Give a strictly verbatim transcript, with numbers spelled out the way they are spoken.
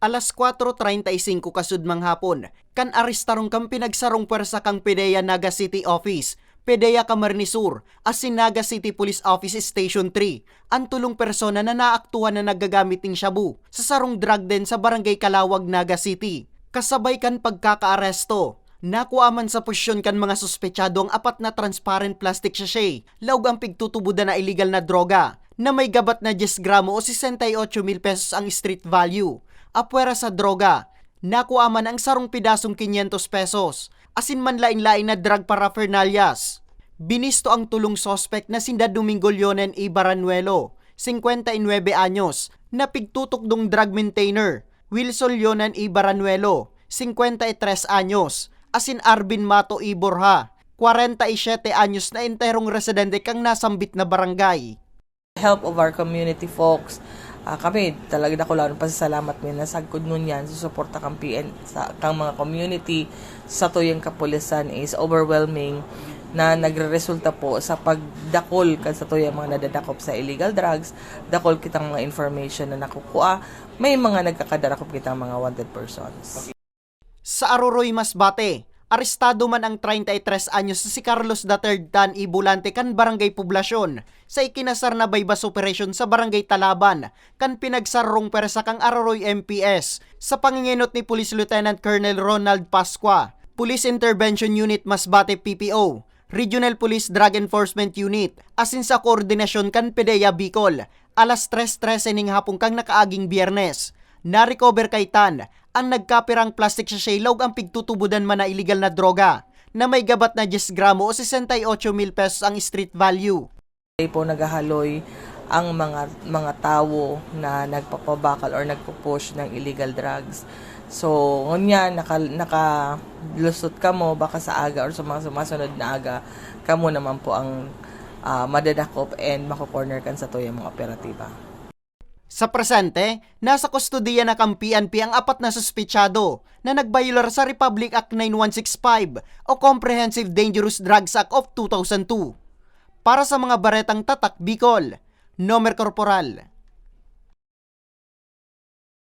Alas kwatro treinta y cinco kasudmang hapon, kan arestarong kan pinagsarong pwersa kan PDEA Naga City Office, PDEA Camarines Sur, asin Naga City Police Office Station three, an tolong persona na naaktuhan na naggagamit nin shabu sa sarong drug den sa Barangay Calawag, Naga City. Kasabay kan pagkakaaresto, nakua man sa posisyon kan mga suspechado ang apat na transparent plastic sachet, laog an pigtutubodan na iligal na droga, na may gabat na dyes gramo o sesenta y ocho mil pesos ang street value. Apwera sa droga, nakua man ang sarong pidasong kinyentos pesos, asin manlaen-laen na drug paraphernalias. Binisto ang tolong suspek na sinda Domingo Leonen y Baranuelo, singkwenta y nuebe anyos, na pigtutukdong drug maintainer, Wilson Leonen y Baranuelo, singkwenta y tres anyos, asin Arvin Mato y Borja, kwarenta y siyete anyos, na enterong residente kan nasambit na barangay. Help of our community folks. Ah, kami, talaga dakulaon pasasalamat mi na sagkod ngunyan sa suporta kang P N, sa, kang mga community, sa tuyang kapulisan is overwhelming na nagreresulta po sa pagdakol kan sa tuyang mga nadadakop sa illegal drugs, dakol kitang mga information na nakukuha, may mga nagkakadarakop kitang mga wanted persons. Sa Aroroy, Masbate, arestado man ang treinta y tres anyos na si Carlos the Third Tan y Bulante kan Barangay Poblacion sa ikinasar na buy-bust operation sa Barangay Talaban kan pinagsarong pwersa kan Aroroy M P S sa pangengenot ni Police Lieutenant Colonel Ronald Pascua, Police Intervention Unit Masbate P P O, Regional Police Drug Enforcement Unit, asin sa koordinasyon kan PDEA Bicol, alas tres trese ning hapon kan nakaaging Biyernes. Na-recover kay Tan ang nagkapirang plastic sachet laog an pigtutubodan man na iligal na droga na may gabat na dyes gramo o sesenta y ocho mil pesos ang street value. Today po naghahaloy ang mga mga tawo na nagpapabakal or nagpo-push ng illegal drugs. So, ngunyan, naka, nakalusot kamo, baka sa aga or sa mga sumasunod na aga, kamo naman po ang ah, madadakop and mako-corner kan satuyang mga operatiba. Sa presente, nasa kustodiya na kan P N P ang apat na suspechado na nagbayolar sa Republic Act nine one six five o Comprehensive Dangerous Drugs Act of two thousand two. Para sa mga baretang Tatak Bicol, Nomer Corporal.